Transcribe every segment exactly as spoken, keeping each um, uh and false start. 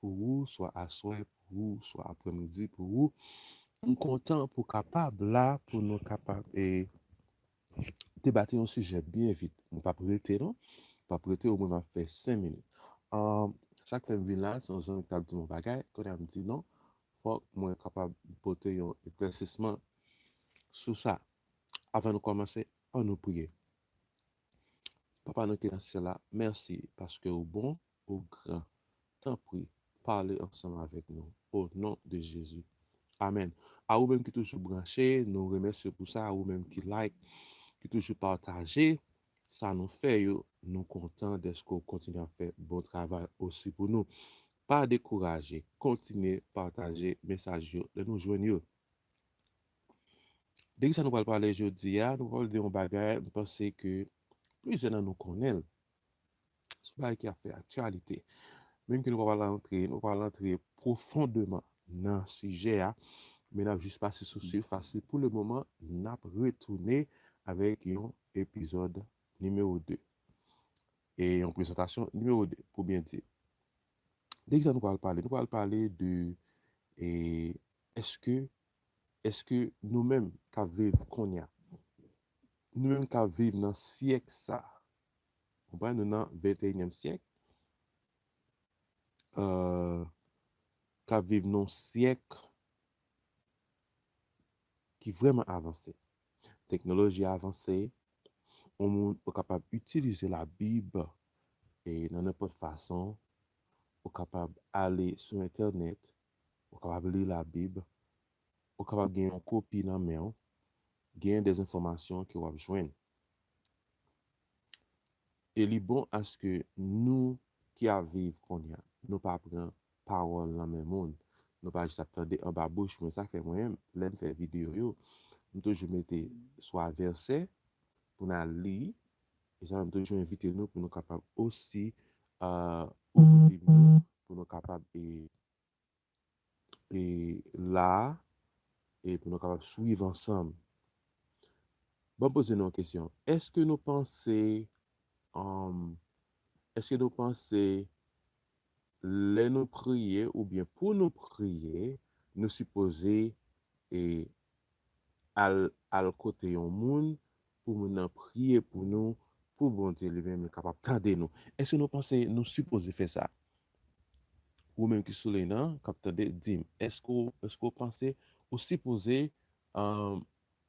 pou ou, swa aswè pou ou, swa aprèmidi pou ou. M kontan pou kapab la, pou nou kapab e, debate yon sijè byen vit. Mwen p ap rete non. M p ap rete, omwen m ap fè senk minit. An, sa k fè m vin la, se yon zanmi k t ap di m yon bagay, kounye a m di non, fòk mwen kapab pote yon eklèsisman sou sa. Avan nou kòmanse, ann nou priye. Papa nou ki nan syèl la, mèsi paske ou bon, ou gran. Tanpri, pale ansanm avèk nou. O non de Jezi. Amèn. A ou menm ki toujou branche, nou remèsye pou sa. A ou menm ki like, ki toujou pataje sa nou fè yo, nou kontan dèske w kontinye ap fè bon travay osi pou nou. Pa dekouraje, kontinye pataje mesaj yo lè nou jwenn yo. De kisa nou pral pale jodi a? Nou pral de yon bagay, m panse ke plizyè nan nou konnen l. Se yon bagay ki ap fè aktyalite. Menm ke nou pa pral antre, nou pa pral antre pwofondeman nan sijè a, men n ap jis pase sou sifas li. Pou le moman, n ap retounen avèk yon epizòd nimewo de. E yon prezantasyon nimewo de, pou byen di. De kisa nou pral pale? Nou pral pale de, e, èske, èske nou menm k ap viv kounye a, nou menm k ap viv nan syèk sa, konprann, nou nan venteyinyèm syèk, euh, k ap viv nan syèk ki vrèman avanse. Teknoloji avanse, yon moun ou kapab itilize Labib e nan nenpòt fason, ou kapab ale sou entènèt, ou kapab li Labib, ou kapab gen yon kopi nan men w, gen de enfòmasyon ke w ap jwenn. E li bon aske nou ki ap viv kounye a, nou pa pran pawòl nan men moun. Nou pa jis ap tande anba bouch mwen. Sa k fè mwen menm, lè m fè videyo yo, m toujou mete swa vèsè pou n al li, e sa menm toujou envite nou pou nou kapab osi, euh, ouvri Bib nou, pou nou kapab e, e la, e pou nou kapab swiv ansanm. Ban m poze nou yon kesyon. Èske nou panse, um, èske nou panse lè nou priye oubyen pou nou priye, nou sipoze e al, al kote yon moun pou moun nan priye pou nou, pou Bondye li menm li kapab tande nou? Èske nou panse nou sipoze fè sa? Ou menm ki sou liy nan, k ap tande, di m, èske w, èske w panse ou sipoze, um,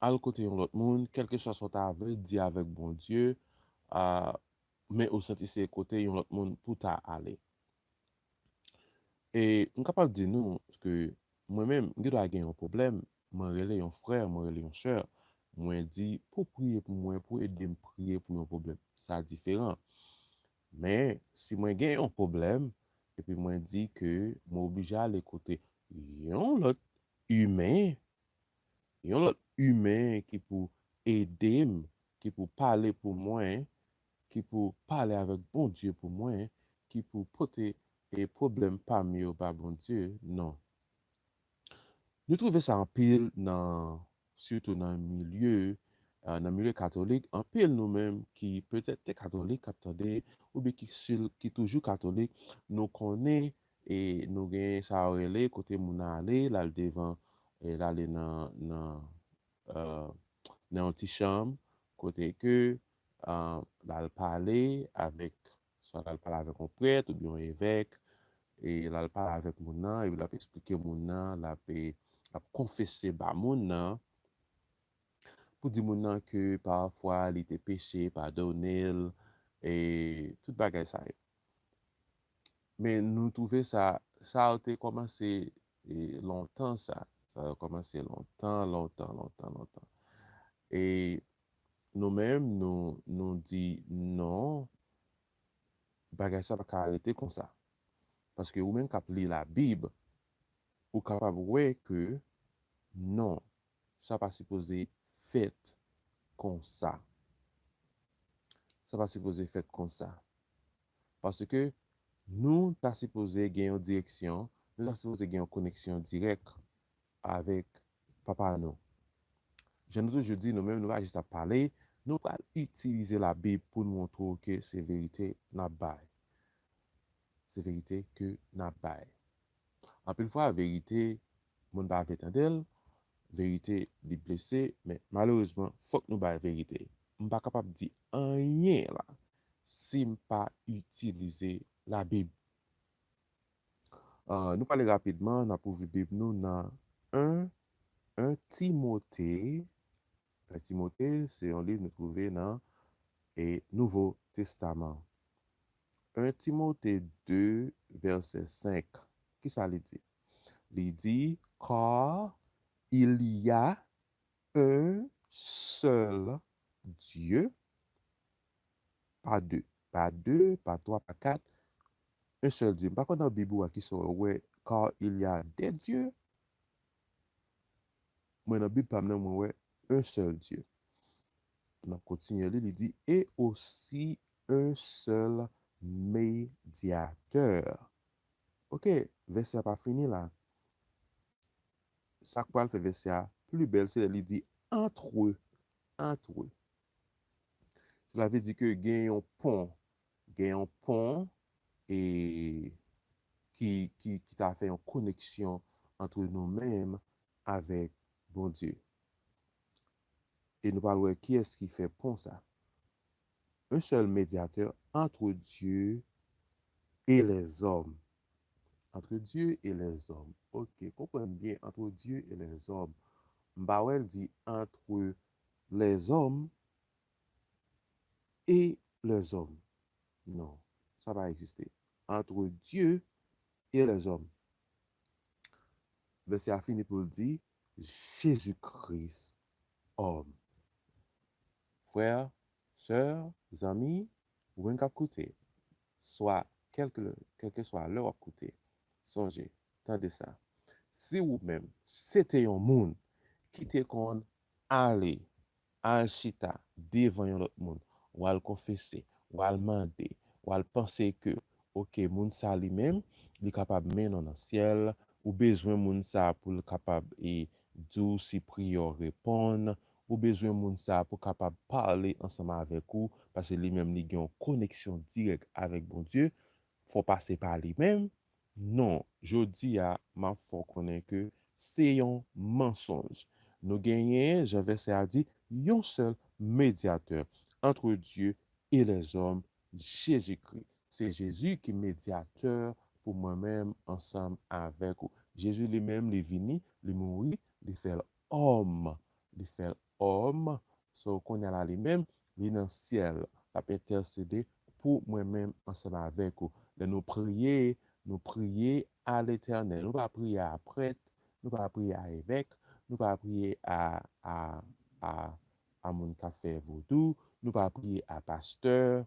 al kote yon lòt moun, kèlkeswa sa w ta vle di avèk Bondye, a, men ou santi se kote yon lòt moun pou w ta ale? E m kapab di nou ke mwen menm, m gen dwa gen yon pwoblèm, mwen rele yon frè, mwen rele yon sè, mwen di pou priye pou mwen, pou ede m priye pou yon pwoblèm. Sa diferan. Men, si mwen gen yon pwoblèm, epi mwen di ke mwen oblije ale kote yon lòt imen, yon lòt imen ki pou ede m, ki pou pale pou mwen, ki pou pale avèk Bondye pou mwen, ki pou pote e pwoblèm pa m yo ba Bondye, non. Nou twouve sa anpil nan, sitou nan milye, a, nan milye katolik, anpil nou menm ki petèt te katolik k ap tande, oubyen ki sil, ki toujou katolik, nou konnen e nou gen sa yo rele kote moun nan ale, l al devan, e l ale nan, nan, euh, nan yon ti chanm, kote ke, euh, l al pale avèk, swa l al pale avèk yon prèt oubyen yon evèk, e l al pale avèk moun nan, epi l ap eksplike moun nan, l ap, e, l ap konfese ba moun nan, pou di moun nan ke pafwa li te peche, padone l, e tout bagay sa yo. Men nou twouve sa, sa yo te kòmanse, e, lontan sa. Sa yo kòmanse lontan, lontan, lontan, lontan. E nou menm, nou, nou di non, bagay sa pa ka rete konsa. Paske ou menm k ap li Labib, ou kapab wè ke non, sa pa sipoze fèt konsa. Sa pa sipoze fèt konsa. Paske nou ta sipoze gen yon direksyon, nou ta sipoze gen yon koneksyon dirèk avèk Papa nou. Jan nou toujou di, nou menm, nou pa jis ap pale, nou pral itilize Labib pou n montre w ke se verite n ap bay. Se verite ke n ap bay. Anpil fwa, verite, moun pa vle tande l, verite, li blese, men malerezman, fòk nou bay verite. M pa kapab di anyen la si m pa itilize Labib. Uh, nou pale rapidman, n ap ouvri Bib nou nan en, en Timote. En Timote, se yon liv nou twouve nan e Nouvo Testaman. En Timote de, vèsè senk. Kisa li di? Li di, car il y a un seul Dieu, pas deux, pas deux, pas trois, pas quatre, un seul Dieu. M pa konn nan Bib ou a kisa w wè, car il y a des dieux. Mwen nan Bib pa m nan, mwen wè un seul Dieu. N ap kontinye li, li di, et aussi un seul médiateur. Ok, vèsè a pa fini la. Sa k pral fè vèsè a pli bèl, se lè li di entre, entre. Cela veut dire que gen yon pon, gen yon pon e ki, ki, ki ta fè yon koneksyon ant nou menm avèk Bondye. E nou pral wè kiyès ki fè pon sa. Un seul médiateur entre Dieu et les hommes. Entre Dieu et les hommes. Ok, konprann byen, entre Dieu et les hommes. M pa wè l di entre les hommes et les hommes. Non, sa pa egziste. Entre Dieu et les hommes. Vèsè a fini pou l di, Jezikri òm. Frè, sè, zanmi, ou menm k ap koute, swa kèlke, kèlkeswa lè w ap koute, sonje, tande sa. Si ou menm, se te yon moun ki te konn ale, al chita devan yon lòt moun, w al konfese, w al mande, w al panse ke, ok, moun sa li menm, li kapab mennen w nan syèl, ou bezwen moun sa pou l kapab e di w si priyè w reponn, ou bezwen moun sa pou kapab pale ansanm avèk ou, paske li menm li gen yon koneksyon dirèk avèk Bondye, fò w pase pa li menm. Non, jodi a, m ap fè w konnen ke se yon mansonj. Nou genyen, jan vèsè a di, yon sèl medyatè entre Dieu et les hommes, Jezikri. Se Jezi ki medyatè pou mwen menm ansanm avèk ou. Jezi li menm, li vini, li mouri, li fè l òm. Li fè l òm. So, kounye a la, li menm, li nan syèl. L ap entèsede pou mwen menm ansanm avèk ou. Lè nou priye, nou priye a Letènèl. Nou pa priye a prèt, nou pa priye a evèk, nou pa priye a, a, a, a moun k ap fè vodou, nou pa priye a pastè.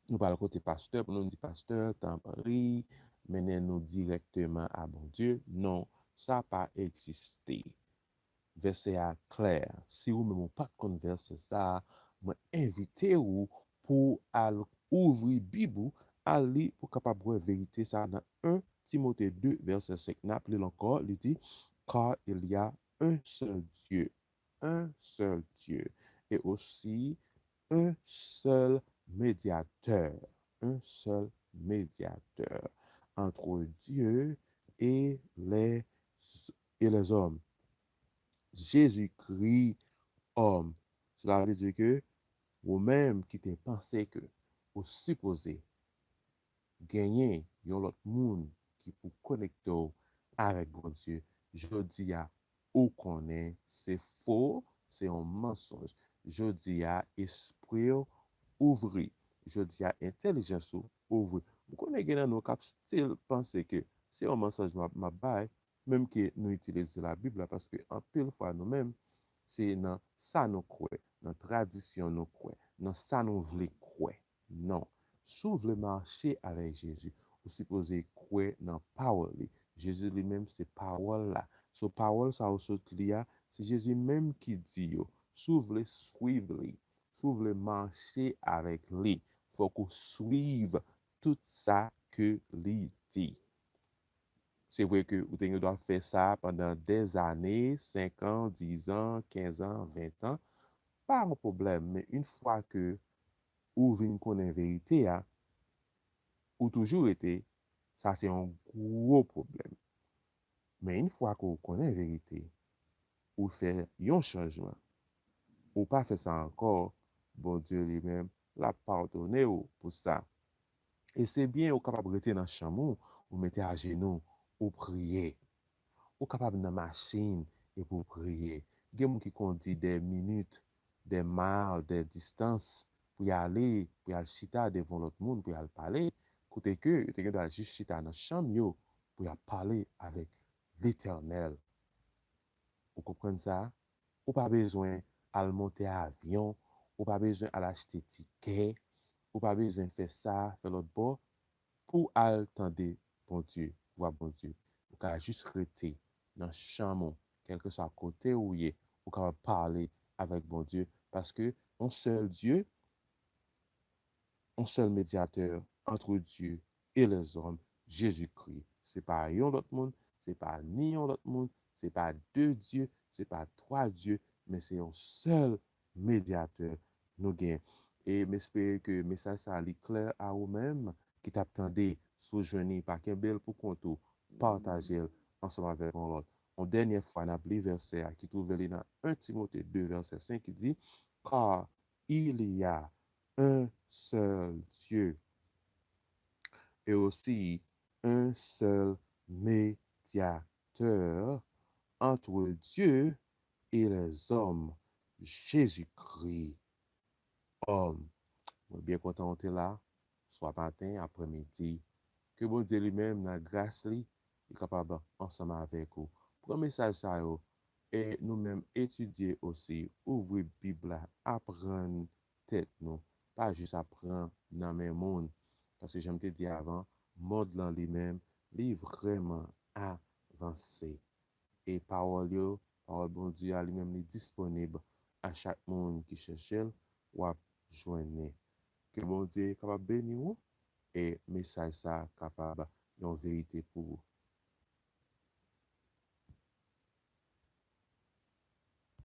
Nou pa al kote pastè pou nou di, pastè, tanpri, mennen nou dirèkteman a Bondye. Non, sa pa egziste. Vèsè a klè. Si ou menm ou pa t konn vèsè sa a, mwen envite ou pou al ouvri Bib ou, al li pou w kapab wè verite sa a nan en Timote de, vèsè senk. N ap li l ankò, li di, car il y a un seul Dieu, un seul Dieu, et aussi un seul médiateur, un seul médiateur entre Dieu et les, et les hommes. Jezikri, òm. Cela veut dire que ou menm ki te panse ke ou sipoze genyen yon lòt moun ki pou konekte w avèk Bondye, jodi a, ou konnen se fo, se yon mansonj. Jodi a, espri w ouvri. Jodi a, entèlijans ou ouvri. M konnen gen nan nou k ap still panse ke se yon mansonj m ap, m ap bay, menm ke nou itilize Labib la, paske anpil fwa nou menm, se nan sa nou kwè, nan tradisyon nou kwè, nan sa nou vle kwè. Non. Si w vle mache avèk Jezi, ou sipoze kwè nan pawòl li. Jezi li menm se pawòl la. So, pawòl sa ou sot li a, se Jezi menm ki di yo. Si w vle swiv li, si w vle mache avèk li, fòk ou swiv tout sa ke li di. Se vre ke ou te gen dwa fè sa pandan dèzane, senk an, diz an, kenz an, ven an, pa yon pwoblèm, men yon fwa ke ou vin konnen verite a, ou toujou rete, sa se yon gwo pwoblèm. Men yon fwa ke w konnen verite, ou fè yon chanjman, ou pa fè sa ankò, Bondye li menm, l ap padone w pou sa. E se byen, ou kapab rete nan chanm ou, ou mete ajenou, ou priye. Ou kapab nan machin epi w priye. Gen moun ki kondi de minit, de mil, de distans pou y ale, pou y al chita devan lòt moun, pou y al pale, kote ke yo te gen dwa jis chita nan chanm yo pou y ap pale avèk Letènèl. Ou konprann sa? Ou pa bezwen al monte avyon, ou pa bezwen al achte tikè, ou pa bezwen fè sa, fè lòt bò, pou al tande Bondye, vwa Bondye. Ou ka jis rete nan chanm ou, kèlkeswa kote ou ye, ou kapab pale avèk Bondye, paske yon sèl Dye, yon sèl medyatè entre Dieu et les hommes, Jezikri. Se pa yon lòt moun, se pa ni yon lòt moun, se pa de Dye, se pa twa Dye, men se yon sèl medyatè nou gen. E m espere ke mesaj sa a li klè a ou menm ki t ap tande. Si w jwenn li, pa kenbe l pou kont ou, pataje l ansanm avèk yon lòt. Yon dènyè fwa, n ap li vèsè a ki twouve li nan en Timote de vèsè senk ki di, Car il y a un seul Dieu et aussi un seul médiateur entre Dieu et les hommes, Jésus-Christ, homme. Mwen byen kontan ou te la, swa maten, aprèmidi. Ke Bondye li menm, nan gras li, li kapab ansanm avèk ou. Pran mesaj sa yo, e nou menm etidye osi, ouvri Bib la, aprann tèt nou, pa jis ap pran nan men moun. Paske jan m te di avan, mond lan li menm, li vrèman avanse. E pawòl yo, pawòl Bondye a li menm, li disponib a chak moun ki chèche l, w ap jwenn li. Ke Bondye kapab beni w e mesaj sa a kapab yon verite pou ou.